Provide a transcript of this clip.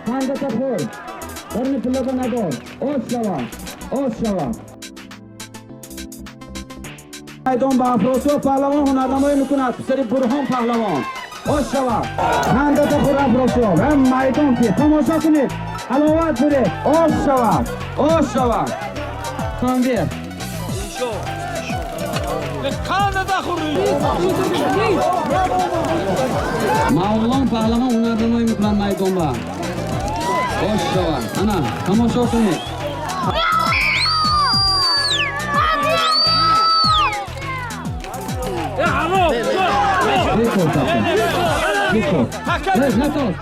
Qandata xo'r. Birni pulida nagor. Osh shava. Osh shava. Майдон ба Афросиёб Паҳлавон ҳунарнамоӣ мекунад. Писари Бурҳон Паҳлавон. Ош шава. Қандата хӯр, Афросиёб. Ҳам майдон ки тамошо кунед. Ҳаловат буред. Ош шава. Ош шава. Танвир. Қандата хӯрӣ. Мавлон Паҳлавон ҳунарнамоӣ мекунад майдон ба. Ош шава. Ана, тамошо кунед. Ҳаром. Бекор. Бекор. Натоз.